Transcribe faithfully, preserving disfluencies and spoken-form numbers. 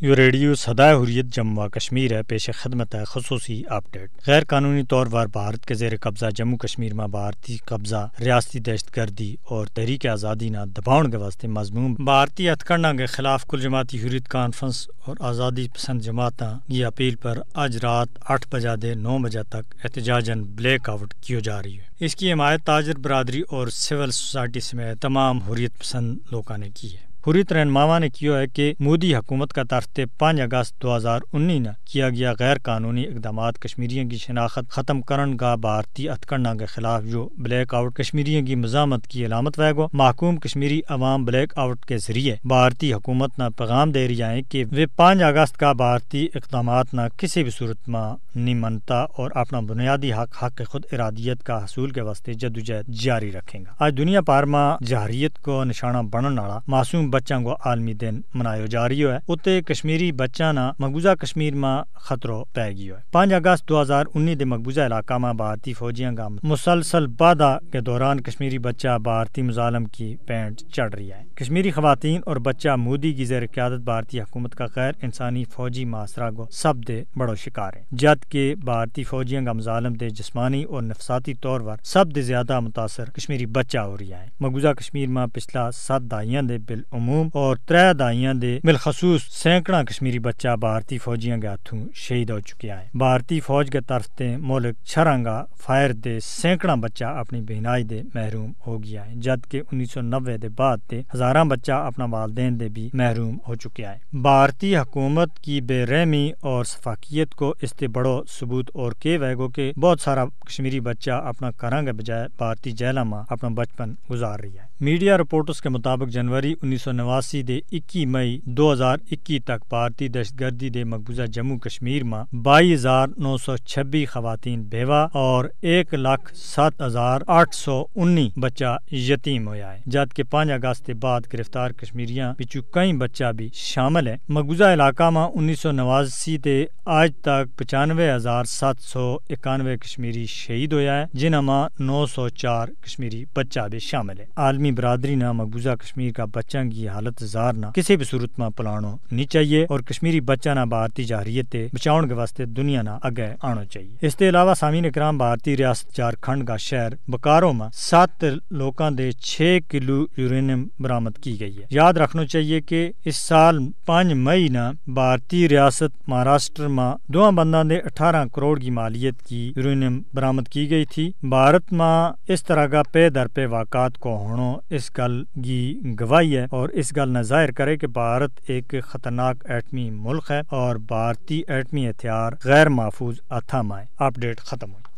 یوہ ریڈیو سدائے حریت جموں و کشمیر ہے، پیش خدمت ہے خصوصی اپڈیٹ۔ غیر قانونی طور پر بھارت کے زیر قبضہ جموں کشمیر ما بھارتی قبضہ، ریاستی دہشت گردی اور تحریک آزادی نا دباؤن کے واسطے مضمون بھارتی ہتھکڑنا کے خلاف کل جماعتی حریت کانفرنس اور آزادی پسند جماعتاں کی اپیل پر اج رات آٹھ بجا دے نو بجا تک احتجاجن بلیک آؤٹ کیو جا رہی ہے۔ اس کی حمایت تاجر برادری اور سول سوسائٹی سمیت تمام حریت پسند لوکاں نے کی ہے۔ حریت رہنماواں نے کیو ہے کہ مودی حکومت کا طرف تے پانچ اگست دو ہزار انی نا کیا گیا غیر قانونی اقدامات کشمیریوں کی شناخت ختم کرن کا بھارتی ہتھکڑنا کے خلاف جو بلیک آؤٹ کشمیریوں کی مزاحمت کی علامت ویگو۔ محکوم کشمیری عوام بلیک آؤٹ کے ذریعے بھارتی حکومت نا پیغام دے رہی ہیں کہ وہ پانچ اگست کا بھارتی اقدامات نا کسی بھی صورت ما نہیں منتا اور اپنا بنیادی حق حق خود ارادیت کا حصول کے واسطے جدوجہد جاری رکھیں گا۔ آج دنیا پار ما جہریت کو نشانہ بنن آڑا معصوم بچاں کو عالمی دن منایو جا رہیو ہے۔ اتے کشمیری بچاں نا مقبوضہ کشمیر ما خطرو پے گیو ہے۔ پانچ اگست دو ہزار انی دے مقبوضہ علاقہ ما بھارتی فوجیاں کا مسلسل بادہ کے دوران کشمیری بچہ بھارتی مظالم کی پینٹ چڑھ رہی ہے۔ کشمیری خواتین اور بچہ مودی کی زیر قیادت بھارتی حکومت کا غیر انسانی فوجی محاصرہ کو سب دے بڑو شکار ہیں، جد کہ بھارتی فوجیاں کا مظالم دے جسمانی اور نفساتی طور پر سب دے زیادہ متاثر کشمیری بچہ ہو رہی ہیں۔ مقبوضہ کشمیر ما پچھلا ست دہائیاں دے بالعموم اور ترے دہائیاں دے بالخصوص سینکڑاں کشمیری بچہ بھارتی فوجیاں کے ہتھوں شہید ہو چکیا ہیں۔ بھارتی فوج کے طرف تے ملک چھرانگا فائر دے سینکڑاں بچہ اپنی بہنائی دے محروم ہو گیا ہیں، جد کہ انیس سو نوے دے بعد تے ہزاراں بچہ اپنا والدین دے بھی محروم ہو چکیا ہیں۔ بھارتی حکومت کی بے رحمی اور سفاکیت کو اس تے بڑو ثبوت اور کے وے گو کہ بہت سارا کشمیری بچہ اپنا گھراں کے بجائے بھارتی جہلاں ما اپنا بچپن گزار رہی ہے۔ میڈیا رپورٹس کے مطابق جنوری انیس سو نواسی دے اکی مئی دو ہزار اکی تک بھارتی دہشت گردی دے مقبوضہ جموں کشمیر ما بائی ہزار نو سو چھبی خواتین بیوہ اور ایک لکھ ست ہزار آٹھ سو انی بچہ یتیم ہویا ہے، جد کہ پانچ اگست کے بعد گرفتار کشمیریاں بچوں کئی بچہ بھی شامل ہے۔ مقبوضہ علاقہ ما انیس سو نواسی تے آج تک پچانوے ہزار ست سو اکانوے کشمیری شہید ہویا ہے، جنہاں ما نو سو چار کشمیری بچہ بھی شامل ہے۔ عالمی برادری نا مقبوضہ کشمیر کا بچاں کی حالت زار نا کسی بھی صورت ما پلانو نہیں چاہیے اور کشمیری بچاں نا بھارتی جہریت تے بچاؤن کے واسطے دنیا نا اگے آنو چاہیے۔ اس تے علاوہ سامعین اکرام، بھارتی ریاست جھارکھنڈ کا شہر بکارو ما سات لوکاں دے چھ کلو یورینیم برآمد کی گئی ہے۔ یاد رکھنو چاہیے کہ اس سال پانچ مئی نا بھارتی ریاست مہاراشٹر ما دواں بنداں دے اٹھارہ کروڑ کی مالیت کی یورینیم برآمد کی گئی تھی۔ بھارت ما اس طرح کا پے در پے واقعات کو ہونو اس گل کی گواہی ہے اور اس گل نا ظاہر کرے کہ بھارت ایک خطرناک ایٹمی ملک ہے اور بھارتی ایٹمی ہتھیار غیر محفوظ ہتھاں ما ہے۔ اپڈیٹ ختم ہوئی۔